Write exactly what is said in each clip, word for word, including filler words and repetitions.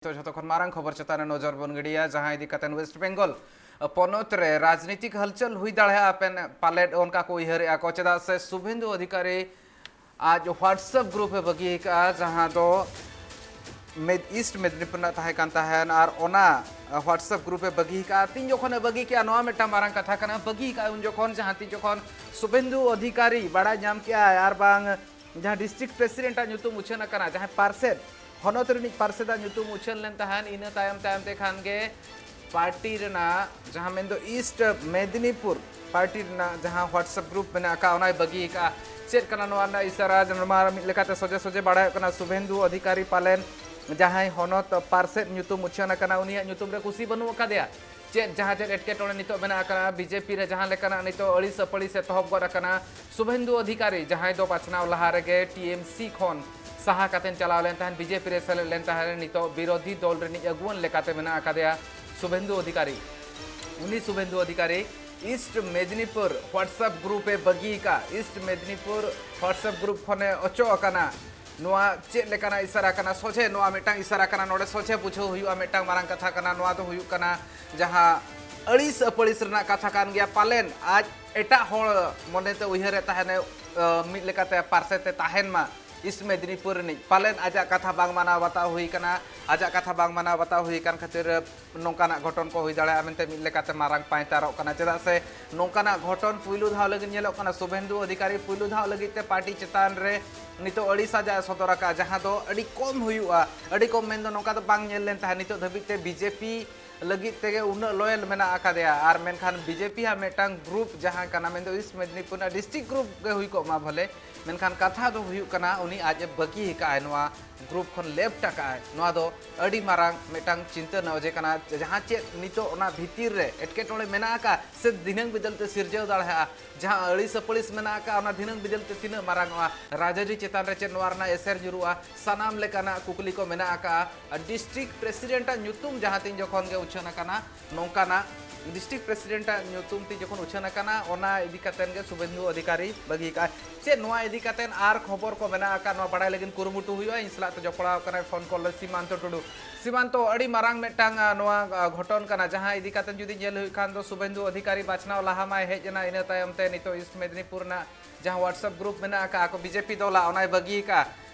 ᱛᱚ ᱡᱷᱚᱛᱚ ᱠᱷᱚᱱ ᱢᱟᱨᱟᱝ ᱠᱷᱚᱵᱚᱨ ᱪᱮᱛᱟᱱ ᱨᱮ ᱱᱚᱡᱚᱨ ᱵᱚᱱ ᱜᱤᱰᱤᱭᱟ, ᱡᱟᱦᱟᱸ ᱤᱫᱤ ᱠᱟᱛᱮ ᱣᱮᱥᱴ ᱵᱮᱝᱜᱚᱞ ᱯᱚᱱᱚᱛ ᱨᱮ ᱨᱟᱡᱽᱱᱤᱛᱤᱠ ᱦᱟᱞᱪᱟᱞ ᱦᱩᱭ ᱫᱟᱲᱮᱭᱟᱜᱼᱟ, ᱯᱮᱱ-, ᱯᱟᱞᱮᱫ ᱚᱱᱠᱟ ᱠᱚ ᱩᱭᱦᱟᱹᱨᱮᱜᱼᱟ ᱠᱚ, ᱪᱮᱫᱟᱜ ᱥᱮ ᱥᱩᱵᱷᱮᱱᱫᱩ ᱚᱫᱷᱤᱠᱟᱨᱤ ᱟᱡ WhatsApp ᱜᱨᱩᱯ ᱮ ᱵᱟᱹᱜᱤ ᱟᱠᱟᱫᱼᱟ, ᱡᱟᱦᱟᱸ ᱫᱚ ᱢᱮᱫ-, ᱤᱥᱴ ᱢᱮᱫᱽᱱᱤᱯᱩᱨ ᱨᱮᱱᱟᱜ ᱛᱟᱦᱮᱸ ᱠᱟᱱ ᱛᱟᱦᱮᱸᱱ, ᱟᱨ ᱚᱱᱟ WhatsApp ᱜᱨᱩᱯ ᱮ ᱵᱟᱹᱜᱤ ᱟᱠᱟᱫᱼᱟ᱾ ᱛᱤᱱ ᱡᱚᱠᱷᱚᱱ ᱮ ᱵᱟᱹᱜᱤ ᱠᱮᱫᱼᱟ, ᱱᱚᱣᱟ ᱢᱤᱫᱴᱟᱝ ᱢᱟᱨᱟᱝ ᱠᱟᱛᱷᱟ ᱠᱟᱱᱟ᱾ ᱵᱟᱹᱜᱤ ᱟᱠᱟᱫᱼᱟᱭ ᱩᱱ ᱡᱚᱠᱷᱚᱱ, ᱡᱟᱦᱟᱸ ᱛᱤᱱ ᱡᱚᱠᱷᱚᱱ ᱥᱩᱵᱷᱮᱱᱫᱩ ᱚᱫᱷᱤᱠᱟᱨᱤ ᱵᱟᱲᱟᱭ ᱧᱟᱢ ᱠᱮᱫᱼᱟᱭ, ᱟᱨ ᱵᱟᱝ ᱡᱟᱦᱟᱸ ᱰᱤᱥᱴᱨᱤᱠᱴ ᱯᱨᱮᱥᱤᱰᱮᱱᱴ ᱟᱜ ᱧᱩᱛᱩᱢ ᱩᱪᱷᱟᱹᱱ ᱟᱠᱟᱱᱟ, ᱡᱟᱦᱟᱸᱭ ᱯᱟᱨᱥᱮᱫ, ᱦᱚᱱᱚᱛ ᱨᱤᱱᱤᱡ ᱯᱟᱨᱥᱮᱫ ᱟᱜ ᱧᱩᱛᱩᱢ ᱩᱪᱷᱟᱹᱱ ᱞᱮᱱ ᱛᱟᱦᱮᱸᱱ, ᱤᱱᱟᱹ ᱛᱟᱭᱚᱢ ᱛᱟᱭᱚᱢ ᱛᱮ ᱠᱷᱟᱱ ᱜᱮ ᱯᱟᱨᱴᱤ ᱨᱮᱱᱟᱜ ᱡᱟᱦᱟᱸ ᱢᱮᱱᱫᱚ ᱤᱥᱴ ᱢᱮᱫᱽᱱᱤᱯᱩᱨ ᱯᱟᱨᱴᱤ ᱨᱮᱱᱟᱜ ᱡᱟᱦᱟᱸ WhatsApp ᱜᱨᱩᱯ ᱢᱮᱱᱟᱜ ᱟᱠᱟᱫ, ᱚᱱᱟᱭ ᱵᱟᱹᱜᱤ ᱟᱠᱟᱫᱼᱟ᱾ ᱪᱮᱫ ᱠᱟᱱᱟ ᱱᱚᱣᱟ ᱨᱮᱱᱟᱜ ᱤᱥᱟᱨᱟ? ᱱᱚᱣᱟ ᱢᱤᱫ ᱞᱮᱠᱟᱛᱮ ᱥᱚᱡᱷᱮ ᱥᱚᱡᱷᱮ ᱵᱟᱲᱟᱭᱚᱜ ᱠᱟᱱᱟ, ᱥᱩᱵᱷᱮᱱᱫᱩ ᱚᱫᱷᱤᱠᱟᱨᱤ ᱯᱟᱞᱮᱱ ᱡᱟᱦᱟᱸᱭ ᱦᱚᱱᱚᱛ ᱯᱟᱨᱥᱮᱫ ᱧᱩᱛᱩᱢ ᱩᱪᱷᱟᱹᱱ ᱟᱠᱟᱱᱟ, ᱩᱱᱤᱭᱟᱜ ᱧᱩᱛᱩᱢ ᱨᱮ ᱠᱩᱥᱤ ᱵᱟᱹᱱᱩᱜ ᱟᱠᱟᱫᱮᱭᱟ᱾ ᱪᱮᱫ ᱡᱟᱦᱟᱸ ᱪᱮᱫ ᱮᱴᱠᱮᱴᱚᱬᱮ ᱱᱤᱛᱚᱜ ᱢᱮᱱᱟᱜ ᱟᱠᱟᱫᱟ, ᱵᱤᱡᱮᱯᱤ ᱨᱮ ᱡᱟᱦᱟᱸ ᱞᱮᱠᱟᱱᱟᱜ ᱱᱤᱛᱚᱜ ᱟᱹᱲᱤᱥ ᱟᱹᱯᱟᱹᱲᱤᱥ ᱮᱛᱚᱦᱚᱵ ᱜᱚᱫ ᱟᱠᱟᱱᱟ, ᱥᱩᱵᱷᱮᱱᱫᱩ ᱚᱫᱷᱤᱠᱟᱨᱤ ᱡᱟᱦᱟᱸᱭ ᱫᱚ ᱵᱟᱪᱷᱱᱟᱣ ᱞᱟᱦᱟ ᱨᱮᱜᱮ ᱴᱤ ᱮᱢ ᱥᱤ ᱠᱷᱚᱱ ᱥᱟᱦᱟ ᱠᱟᱛᱮ ᱪᱟᱞᱟᱣ ᱞᱮᱱ ᱛᱟᱦᱮᱸᱱ, ᱵᱤᱡᱮᱯᱤ ᱨᱮ ᱥᱮᱞᱮᱫ ᱞᱮᱱ ᱛᱟᱦᱮᱸᱱ, ᱱᱤᱛᱚᱜ ᱵᱤᱨᱳᱫᱷᱤ ᱫᱚᱞ ᱨᱤᱱᱤᱡ ᱟᱹᱜᱩᱣᱟᱹᱱ ᱞᱮᱠᱟᱛᱮ ᱢᱮᱱᱟᱜ ᱟᱠᱟᱫᱮᱭᱟ ᱥᱩᱵᱷᱮᱱᱫᱩ ᱚᱫᱷᱤᱠᱟᱨᱤ᱾ ᱩᱱᱤ ᱥᱩᱵᱷᱮᱱᱫᱩ ᱚᱫᱷᱤᱠᱟᱨᱤ ᱤᱥᱴ ᱢᱮᱫᱽᱱᱤᱯᱩᱨ WhatsApp ᱜᱨᱩᱯ ᱮ ᱵᱟᱹᱜᱤ ᱟᱠᱟᱫ, ᱤᱥᱴ ᱢᱮᱫᱽᱱᱤᱯᱩᱨ WhatsApp ᱜᱨᱩᱯ ᱠᱷᱚᱱᱮ ᱚᱪᱚᱜ ᱟᱠᱟᱱᱟ᱾ ᱱᱚᱣᱟ ᱪᱮᱫ ᱞᱮᱠᱟᱱᱟᱜ ᱤᱥᱟᱨᱟ ᱠᱟᱱᱟ? ᱥᱚᱡᱷᱮ ᱱᱚᱣᱟ ᱢᱤᱫᱴᱟᱝ ᱤᱥᱟᱨᱟ ᱠᱟᱱᱟ, ᱱᱚᱰᱮ ᱥᱚᱡᱷᱮ ᱵᱩᱡᱷᱟᱹᱣ ᱦᱩᱭᱩᱜᱼᱟ᱾ ᱢᱤᱫᱴᱟᱝ ᱢᱟᱨᱟᱝ ᱠᱟᱛᱷᱟ ᱠᱟᱱᱟ, ᱱᱚᱣᱟ ᱫᱚ ᱦᱩᱭᱩᱜ ᱠᱟᱱᱟ ᱡᱟᱦᱟᱸ ᱟᱹᱲᱤᱥ ᱟᱹᱯᱟᱹᱲᱤᱥ ᱨᱮᱱᱟᱜ ᱠᱟᱛᱷᱟ ᱠᱟᱱ ᱜᱮᱭᱟ᱾ ᱯᱟᱞᱮᱱ ᱟᱡ ᱮᱴᱟᱜ ᱦᱚᱲ ᱢᱚᱱᱮᱛᱮ ᱩᱭᱦᱟᱹᱨᱮᱫ ᱛᱟᱦᱮᱱᱮ, ᱟᱹ, ᱢᱤᱫ ᱞᱮᱠᱟᱛᱮ ᱯᱟᱨᱥᱮᱛ ᱮ ᱛᱟᱦᱮᱱ ᱢᱟ ᱤᱥᱴ ᱢᱮᱫᱽᱱᱤᱯᱩᱨ ᱨᱤᱱᱤᱡ, ᱯᱟᱞᱮᱱ ᱟᱡᱟᱜ ᱠᱟᱛᱷᱟ ᱵᱟᱝ ᱢᱟᱱᱟᱣ ᱵᱟᱛᱟᱣ ᱦᱩᱭ ᱠᱟᱱᱟ, ᱟᱡᱟᱜ ᱠᱟᱛᱷᱟ ᱵᱟᱝ ᱢᱟᱱᱟᱣ ᱵᱟᱛᱟᱣ ᱦᱩᱭ ᱠᱟᱱ ᱠᱷᱟᱹᱛᱤᱨ ᱱᱚᱝᱠᱟᱱᱟᱜ ᱜᱷᱚᱴᱚᱱ ᱠᱚ ᱦᱩᱭ ᱫᱟᱲᱮᱭᱟᱜᱼᱟ ᱢᱮᱱᱛᱮ ᱢᱤᱫ ᱞᱮᱠᱟᱛᱮ ᱢᱟᱨᱟᱝ ᱯᱟᱭᱛᱟᱨᱚᱜ ᱠᱟᱱᱟ᱾ ᱪᱮᱫᱟᱜ ᱥᱮ ᱱᱚᱝᱠᱟᱱᱟᱜ ᱜᱷᱚᱴᱚᱱ ᱯᱩᱭᱞᱩ ᱫᱷᱟᱣ ᱞᱟᱹᱜᱤᱫ ᱧᱮᱞᱚᱜ ᱠᱟᱱᱟ, ᱥᱩᱵᱷᱮᱱᱫᱩ ᱚᱫᱷᱤᱠᱟᱨᱤ ᱯᱩᱭᱞᱩ ᱫᱷᱟᱣ ᱞᱟᱹᱜᱤᱫ ᱛᱮ ᱯᱟᱨᱴᱤ ᱪᱮᱛᱟᱱ ᱨᱮ ᱱᱤᱛᱚᱜ ᱟᱹᱲᱤᱥ ᱟᱡᱟᱜ ᱮ ᱥᱚᱫᱚᱨ ᱟᱠᱟᱫᱼᱟ, ᱡᱟᱦᱟᱸ ᱫᱚ ᱟᱹᱰᱤ ᱠᱚᱢ ᱦᱩᱭᱩᱜᱼᱟ, ᱟᱹᱰᱤ ᱠᱚᱢ ᱢᱮᱱᱫᱚ ᱱᱚᱝᱠᱟ ᱫᱚ ᱵᱟᱝ ᱧᱮᱞ ᱞᱮᱱ ᱛᱟᱦᱮᱸᱫ᱾ ᱱᱤᱛᱚᱜ ᱫᱷᱟᱹᱵᱤᱡ ᱛᱮ ᱵᱤᱡᱮᱯᱤ ᱞᱟᱹᱜᱤᱫ ᱛᱮᱜᱮ ᱩᱱᱟᱹᱜ ᱞᱚᱭᱮᱞ ᱢᱮᱱᱟᱜ ᱟᱠᱟᱫᱮᱭᱟ, ᱟᱨ ᱢᱮᱱᱠᱷᱟᱱ ᱵᱤᱡᱮᱯᱤ ᱦᱟᱸᱜ ᱢᱤᱫᱴᱟᱝ ᱜᱨᱩᱯ ᱡᱟᱦᱟᱸ ᱠᱟᱱᱟ, ᱢᱮᱱᱫᱚ ᱤᱥᱴ ᱢᱮᱫᱽᱱᱤᱯᱩᱨ ᱨᱮᱱᱟᱜ ᱰᱤᱥᱴᱨᱤᱠᱴ ᱜᱨᱩᱯ ᱜᱮ ᱦᱩᱭ ᱠᱚᱜ ᱢᱟ ᱵᱷᱚᱞᱮ, ᱢᱮᱱᱠᱷᱟᱱ ᱠᱟᱛᱷᱟ ᱫᱚ ᱦᱩᱭᱩᱜ ᱠᱟᱱᱟ ᱩᱱᱤ ᱟᱡ ᱮ ᱵᱟᱹᱜᱤ ᱟᱠᱟᱫᱼᱟᱭ, ᱱᱚᱣᱟ ᱜᱨᱩᱯ ᱠᱷᱚᱱ ᱞᱮᱯᱴ ᱟᱠᱟᱫᱼᱟᱭ᱾ ᱱᱚᱣᱟ ᱫᱚ ᱟᱹᱰᱤ ᱢᱟᱨᱟᱝ ᱢᱤᱫᱴᱟᱝ ᱪᱤᱱᱛᱟᱹ ᱨᱮᱱᱟᱜ ᱚᱡᱮ ᱠᱟᱱᱟ᱾ ᱡᱟᱦᱟᱸ ᱪᱮᱫ ᱱᱤᱛᱚᱜ ᱚᱱᱟ ᱵᱷᱤᱛᱤᱨ ᱨᱮ ᱮᱴᱠᱮᱴᱚᱬᱮ ᱢᱮᱱᱟᱜ ᱟᱠᱟᱫ ᱥᱮ ᱫᱷᱤᱱᱟᱹᱝ ᱵᱤᱫᱟᱹᱞ ᱛᱮ ᱥᱤᱨᱡᱟᱹᱣ ᱫᱟᱲᱮᱭᱟᱜᱼᱟ, ᱡᱟᱦᱟᱸ ᱟᱹᱲᱤᱥ ᱟᱹᱯᱟᱹᱲᱤᱥ ᱢᱮᱱᱟᱜ ᱟᱠᱟᱫ, ᱚᱱᱟ ᱫᱷᱤᱱᱟᱹᱝ ᱵᱤᱫᱟᱹᱞ ᱛᱮ ᱛᱤᱱᱟᱹᱜ ᱢᱟᱨᱟᱝᱚᱜᱼᱟ, ᱨᱟᱡᱽᱟᱹᱨᱤ ᱪᱮᱛᱟᱱ ᱨᱮ ᱪᱮᱫ ᱱᱚᱣᱟ ᱨᱮᱱᱟᱜ ᱮᱥᱮᱨ ᱧᱩᱨᱩᱜᱼᱟ, ᱥᱟᱱᱟᱢ ᱞᱮᱠᱟᱱᱟᱜ ᱠᱩᱠᱞᱤ ᱠᱚ ᱢᱮᱱᱟᱜ ᱟᱠᱟᱫᱼᱟ᱾ ᱟᱨ ᱰᱤᱥᱴᱨᱤᱠᱴ ᱯᱨᱮᱥᱤᱰᱮᱱᱴ ᱟᱜ ᱧᱩᱛᱩᱢ ᱡᱟᱦᱟᱸ ᱛᱤᱱ ᱡᱚᱠᱷᱚᱱ ᱜᱮ ᱩᱪᱷᱟᱹᱱ ᱟᱠᱟᱱᱟ, ᱱᱚᱝᱠᱟᱱᱟᱜ ᱰᱤᱥᱴᱨᱤᱠᱴ ᱯᱨᱮᱥᱤᱰᱮᱱᱴ ᱟᱜ ᱧᱩᱛᱩᱢ ᱛᱮ ᱡᱚᱠᱷᱚᱱ ᱩᱪᱷᱟᱹᱱ ᱟᱠᱟᱱᱟ, ᱚᱱᱟ ᱤᱫᱤ ᱠᱟᱛᱮ ᱜᱮ ᱥᱩᱵᱷᱮᱱᱫᱩ ᱚᱫᱷᱤᱠᱟᱨᱤ ᱵᱟᱹᱜᱤ ᱟᱠᱟᱫᱼᱟ᱾ ᱪᱮᱫ ᱱᱚᱣᱟ ᱤᱫᱤ ᱠᱟᱛᱮ ᱟᱨ ᱠᱷᱚᱵᱚᱨ ᱠᱚ ᱢᱮᱱᱟᱜ ᱟᱠᱟᱫ, ᱱᱚᱣᱟ ᱵᱟᱲᱟᱭ ᱞᱟᱹᱜᱤᱫ ᱠᱩᱨᱩᱢᱩᱴᱩ ᱦᱩᱭᱩᱜᱼᱟ᱾ ᱤᱧ ᱥᱟᱞᱟᱜ ᱛᱮ ᱡᱚᱯᱲᱟᱣ ᱟᱠᱟᱱᱟᱭ ᱯᱷᱳᱱ ᱠᱚᱞ ᱨᱮ ᱥᱤᱢᱟᱱᱛᱚ ᱴᱩᱰᱩ᱾ ᱥᱤᱢᱟᱱᱛᱚ, ᱟᱹᱰᱤ ᱢᱟᱨᱟᱝ ᱢᱤᱫᱴᱟᱝ, ᱟ, ᱱᱚᱣᱟ, ᱟ, ᱜᱷᱚᱴᱚᱱ ᱠᱟᱱᱟ, ᱡᱟᱦᱟᱸ ᱤᱫᱤ ᱠᱟᱛᱮ ᱡᱩᱫᱤ ᱧᱮᱞ ᱦᱩᱭᱩᱜ ᱠᱷᱟᱱ ᱫᱚ ᱥᱩᱵᱷᱮᱱᱫᱩ ᱚᱫᱷᱤᱠᱟᱨᱤ ᱵᱟᱪᱷᱱᱟᱣ ᱞᱟᱦᱟ ᱢᱟᱭ ᱦᱮᱡ ᱮᱱᱟ, ᱤᱱᱟᱹ ᱛᱟᱭᱚᱢ ᱛᱮ ᱱᱤᱛᱚᱜ ᱤᱥᱴ ᱢᱮᱫᱽᱱᱤᱯᱩᱨ ᱨᱮᱱᱟᱜ ᱡᱟᱦᱟᱸ WhatsApp ᱜᱨᱩᱯ ᱢᱮᱱᱟᱜ ᱟᱠᱟᱫ ᱠᱚ ᱵᱤᱡᱮᱯᱤ ᱫᱚᱞᱟᱜ, ᱚᱱᱟᱭ ᱵᱟᱹᱜᱤ ᱟᱠᱟᱫᱼᱟ᱾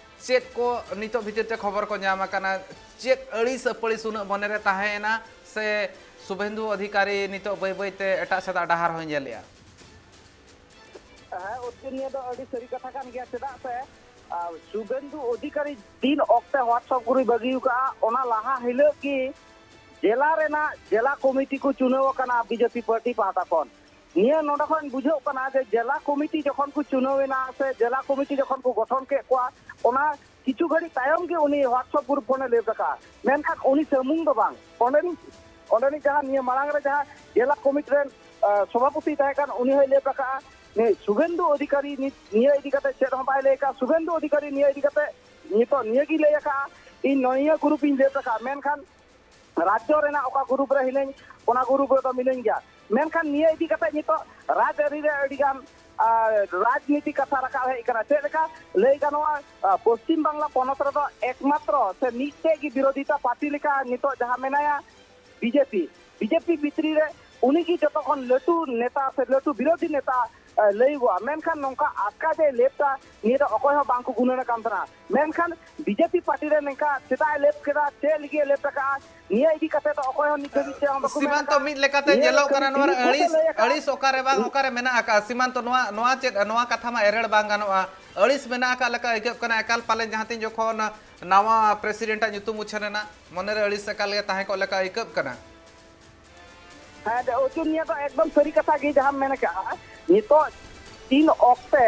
ᱪᱮᱫ ᱠᱚ ᱱᱤᱛᱚᱜ ᱵᱷᱤᱛᱤᱨ ᱛᱮ ᱠᱷᱚᱵᱚᱨ ᱠᱚ ᱧᱟᱢ ᱟᱠᱟᱱᱟ? ᱪᱮᱫ ᱟᱹᱲᱤᱥ ᱟᱹᱯᱟᱹᱲᱤᱥ ᱩᱱᱟᱹᱜ ᱢᱚᱱᱮᱨᱮ ᱛᱟᱦᱮᱸᱭᱮᱱᱟ ᱥᱮ ᱥᱩᱵᱷᱮᱱᱫᱩ ᱚᱫᱷᱤᱠᱟᱨᱤ ᱱᱤᱛᱚᱜ ᱵᱟᱹᱭ ᱵᱟᱹᱭ ᱛᱮ ᱮᱴᱟᱜ ᱥᱮᱫᱟᱜ ᱰᱟᱦᱟᱨ ᱦᱚᱸᱭ ᱧᱮᱞᱮᱜᱼᱟ? ᱦᱮᱸ, ᱚᱨᱡᱩᱱ, ᱱᱤᱭᱟᱹ ᱫᱚ ᱟᱹᱰᱤ ᱥᱟᱹᱨᱤ ᱠᱟᱛᱷᱟ ᱠᱟᱱ ᱜᱮᱭᱟ᱾ ᱪᱮᱫᱟᱜ ᱥᱮ, ᱟᱨ, ᱥᱩᱵᱷᱮᱱᱫᱩ ᱚᱫᱷᱤᱠᱟᱨᱤ ᱛᱤᱱ ᱚᱠᱛᱮ WhatsApp ᱜᱨᱩᱯ ᱵᱟᱹᱜᱤ ᱟᱠᱟᱫᱼᱟ, ᱚᱱᱟ ᱞᱟᱦᱟ ᱦᱤᱞᱳᱜ ᱜᱮ ᱡᱮᱞᱟ ᱨᱮᱱᱟᱜ ᱡᱮᱞᱟ ᱠᱚᱢᱤᱴᱤ ᱠᱚ ᱪᱩᱱᱟᱹᱣ ᱟᱠᱟᱱᱟ ᱵᱤᱡᱮᱯᱤ ᱯᱟᱨᱴᱤ ᱯᱟᱦᱴᱟ ᱠᱷᱚᱱ᱾ ᱱᱤᱭᱟᱹ ᱱᱚᱰᱮ ᱠᱷᱚᱱ ᱵᱩᱡᱷᱟᱹᱜ ᱠᱟᱱᱟ ᱡᱮ ᱡᱮᱞᱟ ᱠᱚᱢᱤᱴᱤ ᱡᱚᱠᱷᱚᱱ ᱠᱚ ᱪᱩᱱᱟᱹᱣ ᱮᱱᱟ ᱥᱮ ᱡᱮᱞᱟ ᱠᱚᱢᱤᱴᱤ ᱡᱚᱠᱷᱚᱱ ᱠᱚ ᱜᱚᱴᱷᱚᱱ ᱠᱮᱫ ᱠᱚᱣᱟ, ᱚᱱᱟ ᱠᱤᱪᱷᱩ ᱜᱷᱟᱹᱲᱤᱡ ᱛᱟᱭᱚᱢ ᱜᱮ ᱩᱱᱤ WhatsApp ᱜᱨᱩᱯ ᱠᱷᱚᱱᱮ ᱞᱮᱯᱴ ᱟᱠᱟᱫᱼᱟ᱾ ᱢᱮᱱᱠᱷᱟᱱ ᱩᱱᱤ ᱥᱩᱢᱩᱝ ᱫᱚ ᱵᱟᱝ, ᱚᱸᱰᱮᱱᱤᱡ, ᱚᱸᱰᱮᱱᱤᱡ ᱡᱟᱦᱟᱸ ᱱᱤᱭᱟᱹ ᱢᱟᱲᱟᱝ ᱨᱮ ᱡᱟᱦᱟᱸ ᱡᱮᱞᱟ ᱠᱚᱢᱤᱴᱤ ᱨᱮᱱ, ᱟ, ᱥᱚᱵᱷᱟᱯᱚᱛᱤ ᱛᱟᱦᱮᱸ ᱠᱟᱱ, ᱩᱱᱤ ᱦᱚᱸᱭ ᱞᱮᱯᱴ ᱟᱠᱟᱫᱼᱟ᱾ ᱱᱩᱭ ᱥᱩᱵᱷᱮᱱᱫᱩ ᱚᱫᱷᱤᱠᱟᱨᱤ ᱱᱤᱛ ᱱᱤᱭᱟᱹ ᱤᱫᱤ ᱠᱟᱛᱮ ᱪᱮᱫ ᱦᱚᱸ ᱵᱟᱭ ᱞᱟᱹᱭ ᱟᱠᱟᱫᱼᱟ᱾ ᱥᱩᱵᱷᱮᱱᱫᱩ ᱚᱫᱷᱤᱠᱟᱨᱤ ᱱᱤᱭᱟᱹ ᱤᱫᱤ ᱠᱟᱛᱮ ᱱᱤᱛᱚᱜ ᱱᱤᱭᱟᱹ ᱜᱮᱭ ᱞᱟᱹᱭ ᱟᱠᱟᱫᱼᱟ, "ᱤᱧ ᱱᱤᱭᱟᱹ ᱜᱨᱩᱯ ᱤᱧ ᱞᱮᱯᱴ ᱟᱠᱟᱫᱼᱟ, ᱢᱮᱱᱠᱷᱟᱱ ᱨᱟᱡᱽᱡᱚ ᱨᱮᱱᱟᱜ ᱚᱠᱟ ᱜᱨᱩᱯ ᱨᱮ ᱦᱤᱱᱟᱹᱧ, ᱚᱱᱟ ᱜᱨᱩᱯ ᱨᱮᱫᱚ ᱢᱤᱱᱟᱹᱧ ᱜᱮᱭᱟ᱾" ᱢᱮᱱᱠᱷᱟᱱ ᱱᱤᱭᱟᱹ ᱤᱫᱤ ᱠᱟᱛᱮ ᱱᱤᱛᱚᱜ ᱨᱟᱡᱽᱟᱹᱨᱤ ᱨᱮ ᱟᱹᱰᱤᱜᱟᱱ, ᱟᱨ, ᱨᱟᱡᱽᱱᱤᱛᱤ ᱠᱟᱛᱷᱟ ᱨᱟᱠᱟᱵ ᱦᱮᱡ ᱟᱠᱟᱱᱟ᱾ ᱪᱮᱫ ᱞᱮᱠᱟ ᱞᱟᱹᱭ ᱜᱟᱱᱚᱜᱼᱟ, ᱟ, ᱯᱚᱥᱪᱤᱢ ᱵᱟᱝᱞᱟ ᱯᱚᱱᱚᱛ ᱨᱮᱫᱚ ᱮᱠᱢᱟᱛᱨᱚ ᱥᱮ ᱢᱤᱫᱴᱮᱡ ᱜᱮ ᱵᱤᱨᱳᱫᱷᱤᱛᱟ ᱯᱟᱨᱴᱤ ᱞᱮᱠᱟ ᱱᱤᱛᱚᱜ ᱡᱟᱦᱟᱸ ᱢᱮᱱᱟᱭᱟ, ᱵᱤᱡᱮᱯᱤ᱾ ᱵᱤᱡᱮᱯᱤ ᱵᱷᱤᱛᱨᱤ ᱨᱮ ᱩᱱᱤ ᱜᱮ ᱡᱚᱛᱚ ᱠᱷᱚᱱ ᱞᱟᱹᱴᱩ ᱱᱮᱛᱟ ᱥᱮ ᱞᱟᱹᱴᱩ ᱵᱤᱨᱳᱫᱷᱤ ᱱᱮᱛᱟ, ᱮ, ᱞᱟᱹᱭᱚᱜᱚᱜᱼᱟ᱾ ᱢᱮᱱᱠᱷᱟᱱ ᱱᱚᱝᱠᱟ ᱟᱪᱠᱟ ᱡᱮ ᱞᱮᱯᱴᱟ, ᱱᱤᱭᱟᱹ ᱫᱚ ᱚᱠᱚᱭ ᱦᱚᱸ ᱵᱟᱝ ᱠᱚ ᱜᱩᱱᱟᱹᱱ ᱟᱠᱟᱱ ᱛᱟᱦᱮᱱᱟ᱾ ᱢᱮᱱᱠᱷᱟᱱ ᱵᱤᱡᱮᱯᱤ ᱯᱟᱨᱴᱤ ᱨᱮ ᱱᱤᱝᱠᱟ ᱪᱮᱫᱟᱜ ᱮ ᱞᱮᱯᱴ ᱠᱮᱫᱟ, ᱪᱮᱫ ᱞᱟᱹᱜᱤᱫ ᱮ ᱞᱮᱯᱴ ᱟᱠᱟᱫᱼᱟ, ᱱᱤᱭᱟᱹ ᱤᱫᱤ ᱠᱟᱛᱮ ᱫᱚ ᱚᱠᱚᱭ ᱦᱚᱸ ᱱᱤᱛ ᱫᱷᱟᱹᱵᱤᱡ ᱪᱮᱫ ᱦᱚᱸ ᱵᱟᱠᱚ ᱢᱮᱱ ᱥᱤᱢᱟᱱᱛᱚ, ᱟᱠᱟᱫᱼᱟ᱾ ᱢᱤᱫ ᱞᱮᱠᱟᱛᱮ ᱱᱤᱭᱟᱹ ᱧᱮᱞᱚᱜ ᱠᱟᱱᱟ, ᱱᱚᱣᱟ ᱨᱮ ᱛᱤᱱ ᱠᱚᱛᱮ ᱟᱹᱲᱤᱥ, ᱞᱟᱹᱭ ᱟᱠᱟᱫᱼᱟ? ᱟᱹᱲᱤᱥ ᱚᱠᱟᱨᱮ ᱵᱟᱝ, ᱚᱠᱟᱨᱮ ᱢᱮᱱᱟᱜ ᱟᱠᱟᱫᱼᱟ? ᱥᱤᱢᱟᱱᱛᱚ, ᱱᱚᱣᱟ, ᱱᱚᱣᱟ ᱪᱮᱫ, ᱱᱚᱣᱟ ᱠᱟᱛᱷᱟ ᱢᱟ ᱮᱨᱮᱲ ᱵᱟᱝ ᱜᱟᱱᱚᱜᱼᱟ᱾ ᱟᱹᱲᱤᱥ ᱢᱮᱱᱟᱜ ᱟᱠᱟᱫ ᱞᱮᱠᱟ ᱟᱹᱭᱠᱟᱹᱜ ᱠᱟᱱᱟ᱾ ᱮᱠᱟᱞ ᱯᱟᱞᱮᱱ ᱡᱟᱦᱟᱸ ᱛᱤᱱ ᱡᱚᱠᱷᱚᱱ ᱱᱟᱣᱟ ᱯᱨᱮᱥᱤᱰᱮᱱᱴ ᱟᱜ ᱧᱩᱛᱩᱢ ᱩᱪᱷᱟᱹᱱ ᱮᱱᱟ, ᱢᱚᱱᱮᱨᱮ ᱟᱹᱲᱤᱥ ᱮᱠᱟᱞ ᱜᱮ ᱛᱟᱦᱮᱸ ᱠᱚᱜ ᱞᱮᱠᱟ ᱟᱹᱭᱠᱟᱹᱜ ᱠᱟᱱᱟ᱾ ᱦᱮᱸ, ᱚᱨᱡᱩᱱ, ᱱᱤᱭᱟᱹ ᱫᱚ ᱮᱠᱫᱚᱢ ᱥᱟᱹᱨᱤ ᱠᱟᱛᱷᱟ ᱜᱮ ᱡᱟᱦᱟᱸᱢ ᱢᱮᱱ ᱟᱠᱟᱫᱼᱟ᱾ ᱱᱤᱛᱚᱜ ᱛᱤᱱ ᱚᱠᱛᱮ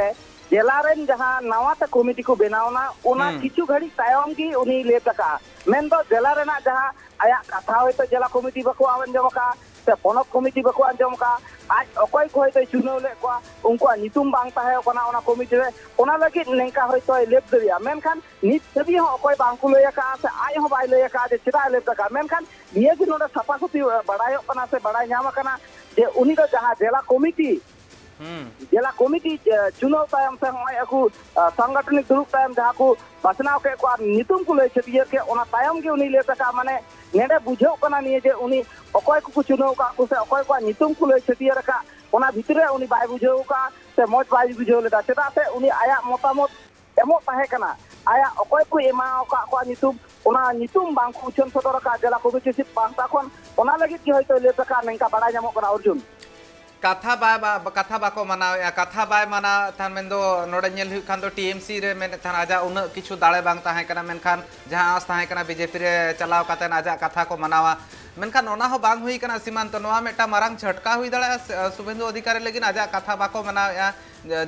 ᱡᱮᱞᱟ ᱨᱮᱱ ᱡᱟᱦᱟᱸ ᱱᱟᱣᱟ ᱛᱮ ᱠᱚᱢᱤᱴᱤ ᱠᱚ ᱵᱮᱱᱟᱣ ᱮᱱᱟ, ᱚᱱᱟ ᱦᱩᱸ᱾ ᱠᱤᱪᱷᱩ ᱜᱷᱟᱹᱲᱤᱡ ᱛᱟᱭᱚᱢ ᱜᱮ ᱩᱱᱤ ᱞᱮᱯᱴ ᱟᱠᱟᱫᱼᱟ᱾ ᱢᱮᱱᱫᱚ ᱡᱮᱞᱟ ᱨᱮᱱᱟᱜ ᱡᱟᱦᱟᱸ ᱟᱭᱟᱜ ᱠᱟᱛᱷᱟ ᱦᱚᱭᱛᱳ ᱡᱮᱞᱟ ᱠᱚᱢᱤᱴᱤ ᱵᱟᱠᱚ ᱟᱸᱡᱚᱢ ᱟᱠᱟᱫᱼᱟ, ᱯᱚᱱᱚᱛ ᱠᱚᱢᱤᱴᱤ ᱵᱟᱠᱚ ᱟᱸᱡᱚᱢ ᱟᱠᱟᱫᱼᱟ, ᱟᱡ ᱚᱠᱚᱭ ᱠᱚ ᱦᱚᱭᱛᱳᱭ ᱪᱩᱱᱟᱹᱣ ᱞᱮᱫ ᱠᱚᱣᱟ, ᱩᱱᱠᱩᱣᱟᱜ ᱧᱩᱛᱩᱢ ᱵᱟᱝ ᱛᱟᱦᱮᱸ ᱠᱟᱱᱟ ᱚᱱᱟ ᱠᱚᱢᱤᱴᱤ ᱨᱮ, ᱚᱱᱟ ᱞᱟᱹᱜᱤᱫ ᱱᱚᱝᱠᱟ ᱦᱚᱭᱛᱳᱭ ᱞᱮᱯ ᱫᱟᱲᱮᱭᱟᱜᱼᱟ᱾ ᱢᱮᱱᱠᱷᱟᱱ ᱱᱤᱛ ᱫᱷᱟᱹᱵᱤᱡ ᱦᱚᱸ ᱚᱠᱚᱭ ᱵᱟᱝ ᱠᱚ ᱞᱟᱹᱭ ᱟᱠᱟᱫᱼᱟ ᱥᱮ ᱟᱡ ᱦᱚᱸ ᱵᱟᱭ ᱞᱟᱹᱭ ᱟᱠᱟᱫᱼᱟ ᱡᱮ ᱪᱮᱫᱟᱜ ᱮ ᱞᱮᱯ ᱟᱠᱟᱫᱼᱟ᱾ ᱢᱮᱱᱠᱷᱟᱱ ᱱᱤᱭᱟᱹ ᱜᱮ ᱱᱚᱰᱮ ᱥᱟᱯᱷᱟ ᱥᱟᱹᱯᱷᱤ ᱵᱟᱲᱟᱭᱚᱜ ᱠᱟᱱᱟ ᱥᱮ ᱵᱟᱲᱟᱭ ᱧᱟᱢ ᱟᱠᱟᱱᱟ ᱡᱮ ᱩᱱᱤ ᱫᱚ ᱡᱟᱦᱟᱸ ᱡᱮᱞᱟ ᱠᱚᱢᱤᱴᱤ ᱦᱩᱸ᱾ ᱡᱮᱞᱟ ᱠᱚᱢᱤᱴᱤ, ᱮ, ᱪᱩᱱᱟᱹᱣ ᱛᱟᱭᱚᱢ ᱥᱮ ᱱᱚᱜᱼᱚᱭ ᱟᱠᱚ, ᱮ, ᱥᱟᱝᱜᱚᱴᱷᱚᱱᱤᱠ ᱫᱩᱲᱩᱵ ᱛᱟᱭᱚᱢ ᱡᱟᱦᱟᱸ ᱠᱚ ᱵᱟᱪᱷᱱᱟᱣ ᱠᱮᱫ ᱠᱚᱣᱟ ᱟᱨ ᱧᱩᱛᱩᱢ ᱠᱚ ᱞᱟᱹᱭ ᱪᱷᱟᱹᱴᱭᱟᱹᱨ ᱠᱮᱫ, ᱚᱱᱟ ᱛᱟᱭᱚᱢ ᱜᱮ ᱩᱱᱤ ᱞᱮᱯ ᱟᱠᱟᱫᱼᱟ᱾ ᱢᱟᱱᱮ ᱱᱮᱰᱮ ᱵᱩᱡᱷᱟᱹᱜ ᱠᱟᱱᱟ ᱱᱤᱭᱟᱹ ᱡᱮ ᱩᱱᱤ ᱚᱠᱚᱭ ᱠᱚᱠᱚ ᱪᱩᱱᱟᱹᱣ ᱟᱠᱟᱫ ᱠᱚ ᱥᱮ ᱚᱠᱚᱭ ᱠᱚᱣᱟᱜ ᱧᱩᱛᱩᱢ ᱠᱚ ᱞᱟᱹᱭ ᱪᱷᱟᱹᱴᱭᱟᱹᱨ ᱟᱠᱟᱫ, ᱚᱱᱟ ᱵᱷᱤᱛᱨᱤ ᱨᱮ ᱩᱱᱤ ᱵᱟᱭ ᱵᱩᱡᱷᱟᱹᱣ ᱟᱠᱟᱫᱼᱟ ᱥᱮ ᱢᱚᱡᱽ ᱵᱟᱭ ᱵᱩᱡᱷᱟᱹᱣ ᱞᱮᱫᱟ᱾ ᱪᱮᱫᱟᱜ ᱥᱮ ᱩᱱᱤ ᱟᱭᱟᱜ ᱢᱚᱛᱟᱢᱚᱛ ᱮᱢᱚᱜ ᱛᱟᱦᱮᱸ ᱠᱟᱱᱟ, ᱟᱭᱟᱜ ᱚᱠᱚᱭ ᱠᱚ ᱮᱢᱟ ᱟᱠᱟᱫ ᱠᱚᱣᱟ ᱧᱩᱛᱩᱢ, ᱚᱱᱟ ᱧᱩᱛᱩᱢ ᱵᱟᱝ ᱠᱚ ᱩᱪᱷᱟᱹᱱ ᱥᱚᱫᱚᱨ ᱟᱠᱟᱫ ᱡᱮᱞᱟ ᱠᱚᱢᱤᱴᱤ ᱥᱮᱫ ᱯᱟᱦᱴᱟ ᱠᱷᱚᱱ, ᱚᱱᱟ ᱞᱟᱹᱜᱤᱫ ᱜᱮ ᱦᱚᱭᱛᱳ ᱞᱮᱯ ᱟᱠᱟᱫ ᱱᱚᱝᱠᱟ ᱵᱟᱲᱟᱭ ᱧᱟᱢᱚᱜ ᱠᱟᱱᱟ᱾ ᱚᱨᱡᱩᱱ᱾ ᱠᱟᱛᱷᱟ ᱵᱟᱭ, ᱵᱟ-, ᱠᱟᱛᱷᱟ ᱵᱟᱠᱚ ᱢᱟᱱᱟᱣᱮᱫᱼᱟ᱾ ᱠᱟᱛᱷᱟ ᱵᱟᱭ ᱢᱟᱱᱟᱣᱮᱫ ᱛᱟᱦᱮᱱ, ᱢᱮᱱᱫᱚ ᱱᱚᱰᱮ ᱧᱮᱞ ᱦᱩᱭᱩᱜ ᱠᱷᱟᱱ ᱫᱚ ᱴᱤ ᱮᱢ ᱥᱤ ᱨᱮ ᱢᱮᱱᱮᱫ ᱛᱟᱦᱮᱱ, ᱟᱡᱟᱜ ᱩᱱᱟᱹᱜ ᱠᱤᱪᱷᱩ ᱫᱟᱲᱮ ᱵᱟᱝ ᱛᱟᱦᱮᱸ ᱠᱟᱱᱟ, ᱢᱮᱱᱠᱷᱟᱱ ᱡᱟᱦᱟᱸ ᱟᱸᱥ ᱛᱟᱦᱮᱸ ᱠᱟᱱᱟ ᱵᱤ ᱡᱮ ᱯᱤ ᱨᱮ ᱪᱟᱞᱟᱣ ᱠᱟᱛᱮᱫ ᱟᱡᱟᱜ ᱠᱟᱛᱷᱟ ᱠᱚ ᱢᱟᱱᱟᱣᱟ, ᱢᱮᱱᱠᱷᱟᱱ ᱚᱱᱟ ᱦᱚᱸ ᱵᱟᱝ ᱦᱩᱭ ᱠᱟᱱᱟ ᱥᱤᱢᱟᱱᱛᱚ᱾ ᱱᱚᱣᱟ ᱢᱤᱫᱴᱟᱝ ᱢᱟᱨᱟᱝ ᱡᱷᱟᱴᱠᱟ ᱦᱩᱭ ᱫᱟᱲᱮᱭᱟᱜᱼᱟ ᱥᱮ, ᱥᱩᱵᱷᱮᱱᱫᱩ ᱚᱫᱷᱤᱠᱟᱨᱤ ᱞᱟᱹᱜᱤᱫ᱾ ᱟᱡᱟᱜ ᱠᱟᱛᱷᱟ ᱵᱟᱠᱚ ᱢᱟᱱᱟᱣᱮᱫᱼᱟ᱾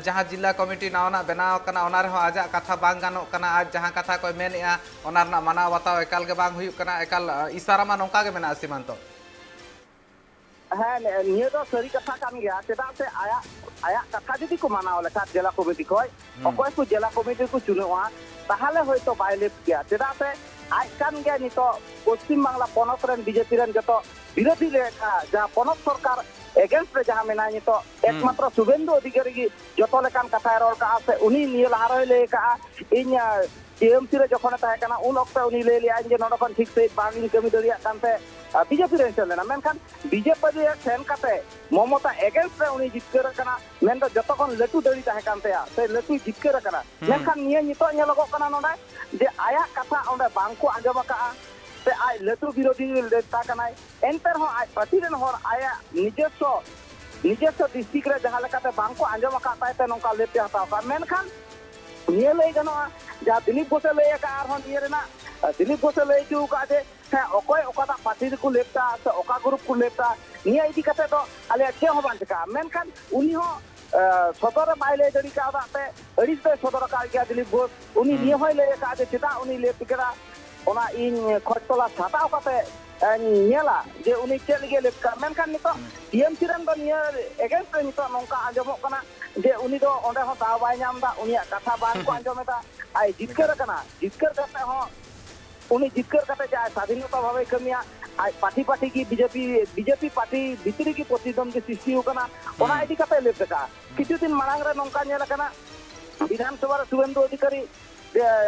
ᱡᱟᱦᱟᱸ ᱡᱤᱞᱟ ᱠᱚᱢᱤᱴᱤ ᱱᱟᱣᱟᱱᱟᱜ ᱵᱮᱱᱟᱣ ᱠᱟᱱᱟ, ᱚᱱᱟ ᱨᱮᱦᱚᱸ ᱟᱡᱟᱜ ᱠᱟᱛᱷᱟ ᱵᱟᱝ ᱜᱟᱱᱚᱜ ᱠᱟᱱᱟ᱾ ᱟᱡ ᱡᱟᱦᱟᱸ ᱠᱟᱛᱷᱟ ᱠᱚᱭ ᱢᱮᱱᱮᱫᱼᱟ, ᱚᱱᱟ ᱨᱮᱱᱟᱜ ᱢᱟᱱᱟᱣ ᱵᱟᱛᱟᱣ ᱮᱠᱟᱞ ᱜᱮ ᱵᱟᱝ ᱦᱩᱭᱩᱜ ᱠᱟᱱᱟ᱾ ᱮᱠᱟᱞ, ᱤᱥᱟᱨᱟ ᱢᱟ ᱱᱚᱝᱠᱟ ᱜᱮ ᱢᱮᱱᱟᱜᱼᱟ ᱥᱤᱢᱟᱱᱛᱚ᱾ ᱦᱮᱸ, ᱱᱤᱭᱟᱹ ᱫᱚ ᱥᱟᱹᱨᱤ ᱠᱟᱛᱷᱟ ᱠᱟᱱ ᱜᱮᱭᱟ᱾ ᱪᱮᱫᱟᱜ ᱥᱮ ᱟᱭᱟᱜ, ᱟᱭᱟᱜ ᱠᱟᱛᱷᱟ ᱡᱩᱫᱤ ᱠᱚ ᱢᱟᱱᱟᱣ ᱞᱮᱠᱷᱟᱱ ᱡᱮᱞᱟ ᱠᱚᱢᱤᱴᱤ ᱠᱷᱚᱱ, ᱦᱩᱸ᱾ ᱚᱠᱚᱭ ᱠᱚ ᱡᱮᱞᱟ ᱠᱚᱢᱤᱴᱤ ᱠᱚ ᱪᱩᱱᱟᱹᱣᱟ, ᱛᱟᱦᱚᱞᱮ ᱦᱚᱭᱛᱳ ᱵᱟᱭ ᱞᱮᱯ ᱠᱮᱭᱟ᱾ ᱪᱮᱫᱟᱜ ᱥᱮ ᱟᱡ ᱠᱟᱱ ᱜᱮᱭᱟ ᱱᱤᱛᱚᱜ ᱯᱚᱥᱪᱤᱢ ᱵᱟᱝᱞᱟ ᱯᱚᱱᱚᱛ ᱨᱮᱱ ᱵᱤ ᱡᱮ ᱯᱤ ᱨᱮᱱ ᱡᱚᱛᱚ ᱵᱤᱨᱳᱫᱷᱤ ᱞᱮᱠᱟ ᱡᱟᱦᱟᱸ ᱯᱚᱱᱚᱛ ᱥᱚᱨᱠᱟᱨ against ᱨᱮ ᱡᱟᱦᱟᱸ ᱢᱮᱱᱟᱭᱟ ᱱᱤᱛᱚᱜ, ᱦᱩᱸ᱾ ᱮᱠᱢᱟᱛᱨᱚ ᱥᱩᱵᱷᱮᱱᱫᱩ ᱚᱫᱷᱤᱠᱟᱨᱤ ᱜᱮ ᱡᱚᱛᱚ ᱞᱮᱠᱟᱱ ᱠᱟᱛᱷᱟᱭ ᱨᱚᱲ ᱠᱟᱜᱼᱟ᱾ ᱥᱮ ᱩᱱᱤ ᱱᱤᱭᱟᱹ ᱞᱟᱦᱟ ᱨᱮᱦᱚᱸᱭ ᱞᱟᱹᱭ ᱠᱟᱜᱼᱟ, ᱤᱧ, ᱟᱸ, ᱴᱤ ᱮᱢ ᱥᱤ ᱨᱮ ᱡᱚᱠᱷᱚᱱᱮ ᱛᱟᱦᱮᱸ ᱠᱟᱱᱟ, ᱩᱱ ᱚᱠᱛᱮ ᱩᱱᱤ ᱞᱟᱹᱭ ᱞᱮᱜᱼᱟᱭ ᱡᱮ ᱱᱚᱰᱮ ᱠᱷᱚᱱ ᱴᱷᱤᱠ ᱥᱟᱺᱦᱤᱡ ᱵᱟᱝ ᱤᱧ ᱠᱟᱹᱢᱤ ᱫᱟᱲᱮᱭᱟᱜ ᱠᱟᱱᱛᱮ, ᱟᱸ, ᱵᱤ ᱡᱮ ᱯᱤ ᱨᱮᱧ ᱥᱮᱱ ᱞᱮᱱᱟ᱾ ᱢᱮᱱᱠᱷᱟᱱ ᱵᱤ ᱡᱮ ᱯᱤ ᱨᱮ ᱥᱮᱱ ᱠᱟᱛᱮ ᱢᱚᱢᱚᱛᱟ against ᱨᱮ ᱩᱱᱤ ᱡᱤᱛᱠᱟᱹᱨ ᱟᱠᱟᱱᱟ, ᱢᱮᱱᱫᱚ ᱡᱚᱛᱚ ᱠᱷᱚᱱ ᱞᱟᱹᱴᱩ ᱫᱟᱲᱮ ᱛᱟᱦᱮᱸ ᱠᱟᱱ ᱛᱟᱭᱟ, ᱥᱮ ᱞᱟᱹᱴᱩᱭ ᱡᱤᱛᱠᱟᱹᱨ ᱟᱠᱟᱱᱟ᱾ ᱦᱩᱸ᱾ ᱢᱮᱱᱠᱷᱟᱱ ᱱᱤᱭᱟᱹ ᱱᱤᱛᱚᱜ ᱧᱮᱞᱚᱜᱚᱜ ᱠᱟᱱᱟ ᱱᱚᱰᱮ ᱡᱮ ᱟᱭᱟᱜ ᱠᱟᱛᱷᱟ ᱚᱸᱰᱮ ᱵᱟᱝ ᱠᱚ ᱟᱸᱡᱚᱢ ᱟᱠᱟᱜᱼᱟ, ᱥᱮ ᱟᱡ ᱞᱟᱹᱴᱩ ᱵᱤᱨᱳᱫᱷᱤ ᱱᱮᱛᱟ ᱠᱟᱱᱟᱭ, ᱮᱱᱛᱮ ᱨᱮᱦᱚᱸ ᱟᱡ ᱯᱟᱹᱴᱤ ᱨᱮᱱ ᱦᱚᱲ ᱟᱭᱟᱜ ᱱᱤᱡᱚᱥᱥᱚ, ᱱᱤᱡᱚᱥᱥᱚ district ᱨᱮ ᱡᱟᱦᱟᱸ ᱞᱮᱠᱟᱛᱮ ᱵᱟᱝ ᱠᱚ ᱟᱸᱡᱚᱢ ᱟᱠᱟᱫ ᱛᱟᱭ ᱛᱮ ᱱᱚᱝᱠᱟ ᱞᱮᱯ ᱮ ᱦᱟᱛᱟᱣ ᱠᱟᱜᱼᱟ᱾ ᱢᱮᱱᱠᱷᱟᱱ ᱱᱤᱭᱟᱹ ᱞᱟᱹᱭ ᱜᱟᱱᱚᱜᱼᱟ, ᱡᱟᱦᱟᱸ ᱫᱤᱞᱤᱯ ᱜᱷᱳᱥᱮ ᱞᱟᱹᱭ ᱟᱠᱟᱫᱼᱟ, ᱟᱨᱦᱚᱸ ᱱᱤᱭᱟᱹ ᱨᱮᱱᱟᱜ, ᱟᱸ, ᱫᱤᱞᱤᱯ ᱜᱷᱳᱥᱮ ᱞᱟᱹᱭ ᱦᱚᱪᱚ ᱟᱠᱟᱫᱼᱟ ᱡᱮ, ᱦᱮᱸ, ᱚᱠᱚᱭ ᱚᱠᱟᱴᱟᱜ ᱯᱟᱹᱴᱤ ᱨᱮᱠᱚ ᱞᱮᱯᱴᱟ ᱥᱮ ᱚᱠᱟ group ᱠᱚ ᱞᱮᱯᱴᱟ, ᱱᱤᱭᱟᱹ ᱤᱫᱤ ᱠᱟᱛᱮ ᱫᱚ ᱟᱞᱮᱭᱟᱜ ᱪᱮᱫ ᱦᱚᱸ ᱵᱟᱝ ᱪᱤᱠᱟᱹᱜᱼᱟ᱾ ᱢᱮᱱᱠᱷᱟᱱ ᱩᱱᱤ ᱦᱚᱸ, ᱟᱸ, ᱥᱚᱫᱚᱨ ᱨᱮ ᱵᱟᱭ ᱞᱟᱹᱭ ᱫᱟᱲᱮ ᱠᱟᱣᱫᱟ ᱛᱮ ᱟᱹᱲᱤᱥ ᱫᱚᱭ ᱥᱚᱫᱚᱨ ᱟᱠᱟᱫ ᱜᱮᱭᱟ ᱫᱤᱞᱤᱯ ᱜᱷᱳᱥ᱾ ᱩᱱᱤ ᱦᱩᱸ᱾ ᱱᱤᱭᱟᱹ ᱦᱚᱸᱭ ᱞᱟᱹᱭ ᱟᱠᱟᱫᱼᱟ ᱡᱮ ᱪᱮᱫᱟᱜ ᱩᱱᱤ ᱞᱮᱯ ᱠᱮᱫᱟ᱾ ᱚᱱᱟ ᱤᱧ ᱠᱷᱚᱡᱽ ᱛᱚᱞᱟᱥ ᱦᱟᱛᱟᱣ ᱠᱟᱛᱮ ᱤᱧ ᱧᱮᱞᱟ ᱡᱮ ᱩᱱᱤ ᱪᱮᱫ ᱞᱟᱹᱜᱤᱫ ᱮ ᱞᱮᱴᱠᱟ᱾ ᱢᱮᱱᱠᱷᱟᱱ ᱱᱤᱛᱚᱜ ᱴᱤᱮᱢᱥᱤ ᱨᱮᱱ ᱫᱚ ᱱᱤᱭᱟᱹ ᱮᱜᱮᱱᱥᱴ ᱨᱮ ᱱᱤᱛᱚᱜ ᱱᱚᱝᱠᱟ ᱟᱸᱡᱚᱢᱚᱜ ᱠᱟᱱᱟ ᱡᱮ ᱩᱱᱤ ᱫᱚ ᱚᱸᱰᱮ ᱦᱚᱸ ᱫᱟᱣ ᱵᱟᱭ ᱧᱟᱢ ᱮᱫᱟ, ᱩᱱᱤᱭᱟᱜ ᱠᱟᱛᱷᱟ ᱵᱟᱝ ᱠᱚ ᱟᱸᱡᱚᱢ ᱮᱫᱟ᱾ ᱟᱡ ᱡᱤᱛᱠᱟᱹᱨ ᱟᱠᱟᱱᱟ, ᱡᱤᱛᱠᱟᱹᱨ ᱠᱟᱛᱮ ᱦᱚᱸ ᱩᱱᱤ ᱡᱤᱛᱠᱟᱹᱨ ᱠᱟᱛᱮ ᱡᱟᱦᱟᱸᱭ ᱥᱟᱫᱷᱤᱱᱚᱛᱟ ᱵᱷᱟᱵᱮᱭ ᱠᱟᱹᱢᱤᱭᱟ, ᱟᱡ ᱯᱟᱹᱴᱤ ᱯᱟᱹᱴᱤ ᱜᱮ ᱵᱤᱡᱮᱯᱤ, ᱵᱤᱡᱮᱯᱤ ᱯᱟᱹᱴᱤ ᱵᱷᱤᱛᱨᱤ ᱜᱮ ᱯᱨᱚᱛᱤᱫᱚᱱᱫᱤ ᱥᱨᱤᱥᱴᱤ ᱟᱠᱟᱱᱟ, ᱚᱱᱟ ᱤᱫᱤ ᱠᱟᱛᱮ ᱞᱟᱹᱭ ᱞᱮᱠᱟ᱾ ᱠᱤᱪᱷᱩ ᱫᱤᱱ ᱢᱟᱲᱟᱝ ᱨᱮ ᱱᱚᱝᱠᱟ ᱧᱮᱞ ᱟᱠᱟᱱᱟ, ᱵᱤᱫᱷᱟᱱ ᱥᱚᱵᱷᱟ ᱨᱮ ᱥᱩᱵᱷᱮᱱᱫᱩ ᱚᱫᱷᱤᱠᱟᱨᱤ, ᱮ,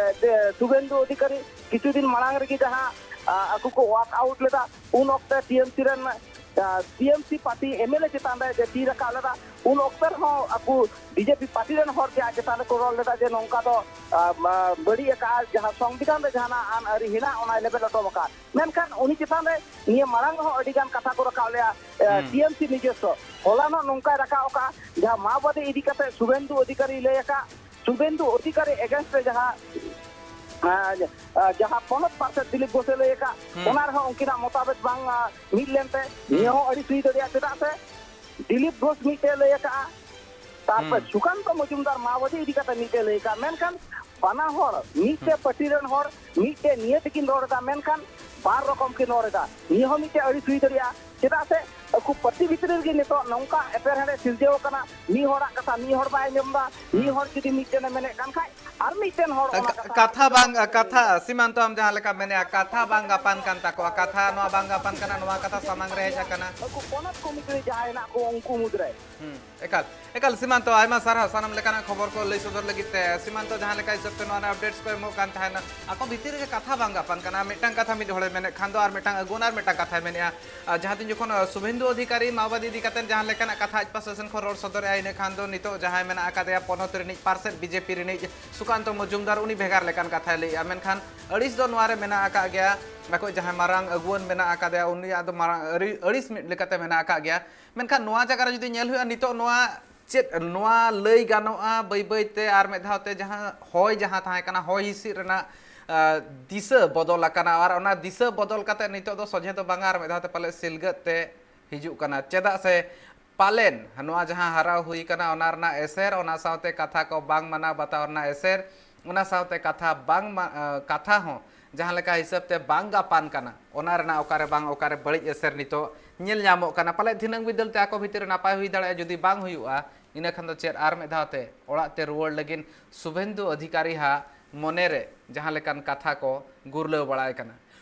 ᱮ, ᱥᱩᱵᱷᱮᱱᱫᱩ ᱚᱫᱷᱤᱠᱟᱨᱤ ᱠᱤᱪᱷᱩ ᱫᱤᱱ ᱢᱟᱲᱟᱝ ᱨᱮᱜᱮ ᱡᱟᱦᱟᱸ, ᱟ, ᱟᱠᱚ ᱠᱚ ᱣᱟᱠ ᱟᱣᱩᱴ ᱞᱮᱫᱟ, ᱩᱱ ᱚᱠᱛᱮ ᱴᱤᱮᱢᱥᱤ ᱨᱮᱱ, ᱟ, ᱴᱤᱮᱢᱥᱤ ᱯᱟᱨᱴᱤ ᱮᱢᱮᱞᱮ ᱪᱮᱛᱟᱱ ᱨᱮ ᱡᱮ ᱛᱤ ᱨᱟᱠᱟᱵ ᱞᱮᱫᱟ, ᱩᱱ ᱚᱠᱛᱮ ᱨᱮᱦᱚᱸ ᱟᱠᱚ ᱵᱤᱡᱮᱯᱤ ᱯᱟᱨᱴᱤ ᱨᱮᱱ ᱦᱚᱲ ᱜᱮ ᱟᱡ ᱪᱮᱛᱟᱱ ᱨᱮᱠᱚ ᱨᱚᱲ ᱞᱮᱫᱟ ᱡᱮ ᱱᱚᱝᱠᱟ ᱫᱚ, ᱟ, ᱟ, ᱵᱟᱹᱲᱤᱡ ᱟᱠᱟᱫᱼᱟ, ᱡᱟᱦᱟᱸ ᱥᱚᱝᱵᱤᱫᱷᱟᱱ ᱨᱮ ᱡᱟᱦᱟᱱᱟᱜ ᱟᱹᱱ ᱟᱹᱨᱤ ᱦᱮᱱᱟᱜ, ᱚᱱᱟᱭ ᱞᱮᱵᱮᱫ ᱦᱚᱴᱚ ᱟᱠᱟᱫᱼᱟ᱾ ᱢᱮᱱᱠᱷᱟᱱ ᱩᱱᱤ ᱪᱮᱛᱟᱱ ᱨᱮ ᱱᱤᱭᱟᱹ ᱢᱟᱲᱟᱝ ᱨᱮᱦᱚᱸ ᱟᱹᱰᱤ ᱜᱟᱱ ᱠᱟᱛᱷᱟ ᱠᱚ ᱨᱟᱠᱟᱵ ᱞᱮᱫᱼᱟ, ᱮ, ᱴᱤᱮᱢᱥᱤ ᱱᱤᱡᱚᱥᱥᱚ᱾ ᱦᱚᱞᱟᱱᱚᱜ ᱱᱚᱝᱠᱟᱭ ᱨᱟᱠᱟᱵ ᱟᱠᱟᱫᱼᱟ, ᱡᱟᱦᱟᱸ ᱢᱟᱣᱵᱟᱫᱤ ᱤᱫᱤ ᱠᱟᱛᱮ ᱥᱩᱵᱷᱮᱱᱫᱩ ᱚᱫᱷᱤᱠᱟᱨᱤᱭ ᱞᱟᱹᱭ ᱟᱠᱟᱫ, ᱥᱩᱵᱷᱮᱱᱫᱩ ᱚᱫᱷᱤᱠᱟᱨᱤ ᱮᱜᱮᱱᱥᱴ ᱨᱮ ᱡᱟᱦᱟᱸ, ᱮ, ᱮ, ᱡᱟᱦᱟᱸ ᱯᱚᱱᱚᱛ ᱯᱟᱨᱥᱮᱛ ᱫᱤᱞᱤᱯ ᱜᱷᱳᱥᱮ ᱞᱟᱹᱭ ᱟᱠᱟᱫ, ᱚᱱᱟ ᱨᱮᱦᱚᱸ ᱩᱱᱠᱤᱱᱟᱜ ᱢᱚᱛᱟᱢᱚᱛ ᱵᱟᱝ, ᱟ, ᱢᱤᱫ ᱞᱮᱱᱛᱮ ᱱᱤᱭᱟᱹ ᱦᱚᱸ ᱟᱹᱲᱤᱥ ᱦᱩᱭ ᱫᱟᱲᱮᱭᱟᱜᱼᱟ᱾ ᱪᱮᱫᱟᱜ ᱥᱮ ᱫᱤᱞᱤᱯ ᱜᱷᱳᱥ ᱢᱤᱫᱴᱮᱡ ᱞᱟᱹᱭ ᱟᱠᱟᱫᱼᱟ, ᱛᱟᱨᱯᱚᱨ ᱥᱩᱠᱟᱱᱛᱚ ᱢᱚᱡᱩᱢᱫᱟᱨ ᱢᱟᱣᱵᱟᱫᱤ ᱤᱫᱤ ᱠᱟᱛᱮ ᱢᱤᱫᱴᱮᱡ ᱞᱟᱹᱭ ᱟᱠᱟᱫᱼᱟ᱾ ᱢᱮᱱᱠᱷᱟᱱ ᱵᱟᱱᱟ ᱦᱚᱲ ᱢᱤᱫᱴᱮᱡ ᱯᱟᱹᱴᱤ ᱨᱮᱱ ᱦᱚᱲ ᱢᱤᱫᱴᱮᱡ ᱱᱤᱭᱟᱹ ᱛᱮᱠᱤᱱ ᱨᱚᱲ ᱮᱫᱟ, ᱢᱮᱱᱠᱷᱟᱱ ᱵᱟᱨ ᱨᱚᱠᱚᱢ ᱠᱤᱱ ᱨᱚᱲ ᱮᱫᱟ᱾ ᱱᱤᱭᱟᱹ ᱦᱚᱸ ᱢᱤᱫᱴᱮᱡ ᱟᱹᱲᱤᱥ ᱦᱩᱭ ᱫᱟᱲᱮᱭᱟᱜᱼᱟ᱾ ᱪᱮᱫᱟᱜ ᱥᱮ ᱟᱠᱚ ᱯᱟᱹᱴᱤ ᱵᱷᱤᱛᱨᱤ ᱨᱮᱜᱮ ᱱᱤᱛᱚᱜ ᱱᱚᱝᱠᱟ ᱮᱯᱮᱨᱦᱮᱸᱰᱮᱡ ᱥᱤᱨᱡᱟᱹᱣ ᱟᱠᱟᱱᱟ, ᱢᱤᱫ ᱦᱚᱲᱟᱜ ᱠᱟᱛᱷᱟ ᱢᱤᱫ ᱦᱚᱲ ᱵᱟᱭ ᱟᱸᱡᱚᱢ ᱮᱫᱟ, ᱢᱤᱫ ᱦᱚᱲ ᱡᱩᱫᱤ ᱢᱤᱫᱴᱮᱱ ᱮ ᱢᱮᱱᱮᱫ ᱠᱟᱱ ᱠᱷᱟᱡ ᱟᱨ ᱢᱤᱫᱴᱮᱱ ᱦᱚᱲ ᱚᱱᱟ ᱠᱟ-, ᱠᱟᱛᱷᱟ ᱠᱟᱛᱷᱟ ᱵᱟᱝ, ᱠᱟᱛᱷᱟ, ᱥᱤᱢᱟᱱᱛᱚ, ᱟᱢ ᱡᱟᱦᱟᱸ ᱞᱮᱠᱟᱢ ᱢᱮᱱᱮᱫᱼᱟ, ᱠᱟᱛᱷᱟ ᱵᱟᱝ ᱜᱟᱯᱟᱱ ᱠᱟᱱ ᱛᱟᱠᱚᱣᱟ, ᱠᱟᱛᱷᱟ ᱱᱚᱣᱟ ᱵᱟᱝ ᱜᱟᱯᱟᱱ ᱠᱟᱱᱟ, ᱱᱚᱣᱟ ᱠᱟᱛᱷᱟ ᱥᱟᱢᱟᱝ ᱨᱮ ᱦᱮᱡ ᱟᱠᱟᱱᱟ᱾ ᱟᱠᱚ ᱯᱚᱱᱚᱛ ᱠᱚᱢᱤᱴᱤ ᱨᱮ ᱡᱟᱦᱟᱸᱭ ᱦᱮᱱᱟᱜ ᱠᱚ ᱩᱱᱠᱩ ᱢᱩᱫᱽᱨᱮ᱾ ᱦᱩᱸ, ᱮᱠᱟᱞ, ᱮᱠᱟᱞ ᱥᱤᱢᱟᱱᱛᱚ, ᱟᱭᱢᱟ ᱥᱟᱨᱦᱟᱣ ᱥᱟᱱᱟᱢ ᱞᱮᱠᱟᱱᱟᱜ ᱠᱷᱚᱵᱚᱨ ᱠᱚ ᱞᱟᱹᱭ ᱥᱚᱫᱚᱨ ᱞᱟᱹᱜᱤᱫ ᱛᱮ᱾ ᱥᱤᱢᱟᱱᱛᱚ, ᱡᱟᱦᱟᱸ ᱞᱮᱠᱟ ᱦᱤᱥᱟᱹᱵ ᱛᱮ ᱱᱚᱣᱟ ᱨᱮ ᱟᱯᱰᱮᱴᱥ ᱠᱚ ᱮᱢᱚᱜ ᱠᱟᱱ ᱛᱟᱦᱮᱱᱟ, ᱟᱠᱚ ᱵᱷᱤᱛᱤᱨ ᱨᱮᱜᱮ ᱠᱟᱛᱷᱟ ᱵᱟᱝ ᱜᱟᱯᱟᱱ ᱠᱟᱱᱟ, ᱢᱤᱫᱴᱟᱝ ᱠᱟᱛᱷᱟ ᱢᱤᱫ ᱦᱚᱲᱮ ᱢᱮᱱᱮᱫ ᱠᱷᱟᱱ ᱫᱚ ᱟᱨ ᱢᱤᱫᱴᱟᱝ ᱟᱹᱜᱩᱣᱟᱹᱱ ᱟᱨ ᱢᱤᱫᱴᱟᱝ ᱠᱟᱛᱷᱟᱭ ᱢᱮᱱᱮᱫᱼᱟ᱾ ᱟᱨ ᱡᱟᱦᱟᱸ ᱛᱤᱱ ᱡᱚᱠᱷᱚᱱ, ᱟᱸ, ᱥᱩᱵᱷᱮᱱᱫᱩ ᱚᱫᱷᱤᱠᱟᱨᱤ ᱢᱟᱣᱵᱟᱫᱤ ᱤᱫᱤ ᱠᱟᱛᱮ ᱡᱟᱦᱟᱸ ᱞᱮᱠᱟᱱᱟᱜ ᱠᱟᱛᱷᱟ ᱟᱡ ᱯᱟᱥᱴᱟ ᱥᱮᱱ ᱠᱷᱚᱱ ᱨᱚᱲ ᱥᱚᱫᱚᱨᱮᱫᱼᱟ, ᱤᱱᱟᱹ ᱠᱷᱟᱱ ᱫᱚ ᱱᱤᱛᱚᱜ ᱡᱟᱦᱟᱸᱭ ᱢᱮᱱᱟᱜ ᱟᱠᱟᱫᱮᱭᱟ ᱯᱚᱱᱚᱛ ᱨᱤᱱᱤᱡ ᱯᱟᱨᱥᱮᱛ ᱵᱤᱡᱮᱯᱤ ᱨᱤᱱᱤᱡ ᱥᱩᱠᱟᱱᱛᱚ ᱢᱚᱡᱩᱢᱫᱟᱨ, ᱩᱱᱤ ᱵᱷᱮᱜᱟᱨ ᱞᱮᱠᱟᱱ ᱠᱟᱛᱷᱟᱭ ᱞᱟᱹᱭᱮᱫᱼᱟ᱾ ᱢᱮᱱᱠᱷᱟᱱ ᱟᱹᱲᱤᱥ ᱫᱚ ᱱᱚᱣᱟ ᱨᱮ ᱢᱮᱱᱟᱜ ᱟᱠᱟᱫ ᱜᱮᱭᱟ, ᱟᱠᱚ ᱡᱟᱦᱟᱸᱭ ᱢᱟᱨᱟᱝ ᱟᱹᱜᱩᱣᱟᱹᱱ ᱢᱮᱱᱟᱜ ᱟᱠᱟᱫᱮᱭᱟ, ᱩᱱᱤᱭᱟᱜ ᱫᱚ ᱢᱟᱨᱟᱝ ᱟᱹᱲᱤ-, ᱟᱹᱲᱤᱥ ᱢᱤᱫ ᱞᱮᱠᱟᱛᱮ ᱢᱮᱱᱟᱜ ᱟᱠᱟᱫ ᱜᱮᱭᱟ᱾ ᱢᱮᱱᱠᱷᱟᱱ ᱱᱚᱣᱟ ᱡᱟᱭᱜᱟ ᱨᱮ ᱡᱩᱫᱤ ᱧᱮᱞ ᱦᱩᱭᱩᱜᱼᱟ, ᱱᱤᱛᱚᱜ ᱱᱚᱣᱟ ᱪᱮᱫ ᱱᱚᱣᱟ ᱞᱟᱹᱭ ᱜᱟᱱᱚᱜᱼᱟ, ᱵᱟᱹᱭ ᱵᱟᱹᱭ ᱛᱮ ᱟᱨ ᱢᱤᱫ ᱫᱷᱟᱣ ᱛᱮ ᱡᱟᱦᱟᱸ ᱦᱚᱭ ᱡᱟᱦᱟᱸ ᱛᱟᱦᱮᱸ ᱠᱟᱱᱟ, ᱦᱚᱭ ᱦᱤᱸᱥᱤᱫ ᱨᱮᱱᱟᱜ, ᱟ, ᱫᱤᱥᱟᱹ ᱵᱚᱫᱚᱞ ᱟᱠᱟᱱᱟ, ᱟᱨ ᱚᱱᱟ ᱫᱤᱥᱟᱹ ᱵᱚᱫᱚᱞ ᱠᱟᱛᱮ ᱱᱤᱛᱚᱜ ᱫᱚ ᱥᱚᱡᱷᱮ ᱫᱚ ᱵᱟᱝᱟ, ᱟᱨ ᱢᱤᱫ ᱫᱷᱟᱣ ᱛᱮ ᱯᱟᱞᱮ ᱥᱤᱞᱜᱟᱹᱫ ᱛᱮ ᱦᱤᱡᱩᱜ ᱠᱟᱱᱟ᱾ ᱪᱮᱫᱟᱜ ᱥᱮ ᱯᱟᱞᱮᱱ ᱱᱚᱣᱟ ᱡᱟᱦᱟᱸ ᱦᱟᱨᱟᱣ ᱦᱩᱭ ᱠᱟᱱᱟ, ᱚᱱᱟ ᱨᱮᱱᱟᱜ ᱮᱥᱮᱨ, ᱚᱱᱟ ᱥᱟᱶᱛᱮ ᱠᱟᱛᱷᱟ ᱠᱚ ᱵᱟᱝ ᱢᱟᱱᱟᱣ ᱵᱟᱛᱟᱣ ᱨᱮᱱᱟᱜ ᱮᱥᱮᱨ, ᱚᱱᱟ ᱥᱟᱶᱛᱮ ᱠᱟᱛᱷᱟ ᱵᱟᱝ ᱢᱟ-, ᱟ, ᱠᱟᱛᱷᱟ ᱦᱚᱸ ᱡᱟᱦᱟᱸ ᱞᱮᱠᱟ ᱦᱤᱥᱟᱹᱵ ᱛᱮ ᱵᱟᱝ ᱜᱟᱯᱟᱱ ᱠᱟᱱᱟ, ᱚᱱᱟ ᱨᱮᱱᱟᱜ ᱚᱠᱟᱨᱮ ᱵᱟᱝ ᱚᱠᱟᱨᱮ ᱵᱟᱹᱲᱤᱡ ᱮᱥᱮᱨ ᱱᱤᱛᱚᱜ ᱧᱮᱞ ᱧᱟᱢᱚᱜ ᱠᱟᱱᱟ᱾ ᱯᱟᱞᱮᱫ ᱫᱷᱤᱱᱟᱹᱝ ᱵᱤᱫᱟᱹᱞ ᱛᱮ ᱟᱠᱚ ᱵᱷᱤᱛᱤᱨ ᱨᱮ ᱱᱟᱯᱟᱭ ᱦᱩᱭ ᱫᱟᱲᱮᱭᱟᱜᱼᱟ, ᱡᱩᱫᱤ ᱵᱟᱝ ᱦᱩᱭᱩᱜᱼᱟ, ᱤᱱᱟᱹ ᱠᱷᱟᱱ ᱫᱚ ᱪᱮᱫ ᱟᱨ ᱢᱤᱫ ᱫᱷᱟᱣ ᱛᱮ ᱚᱲᱟᱜ ᱛᱮ ᱨᱩᱣᱟᱹᱲ ᱞᱟᱹᱜᱤᱫ ᱥᱩᱵᱷᱮᱱᱫᱩ ᱚᱫᱷᱤᱠᱟᱨᱤ ᱦᱟᱜ ᱢᱚᱱᱮ ᱨᱮ ᱡᱟᱦᱟᱸ ᱞᱮᱠᱟᱱ ᱠᱟᱛᱷᱟ ᱠᱚ ᱜᱩᱨᱞᱟᱹᱣ ᱵᱟᱲᱟᱭ ᱠᱟᱱᱟ?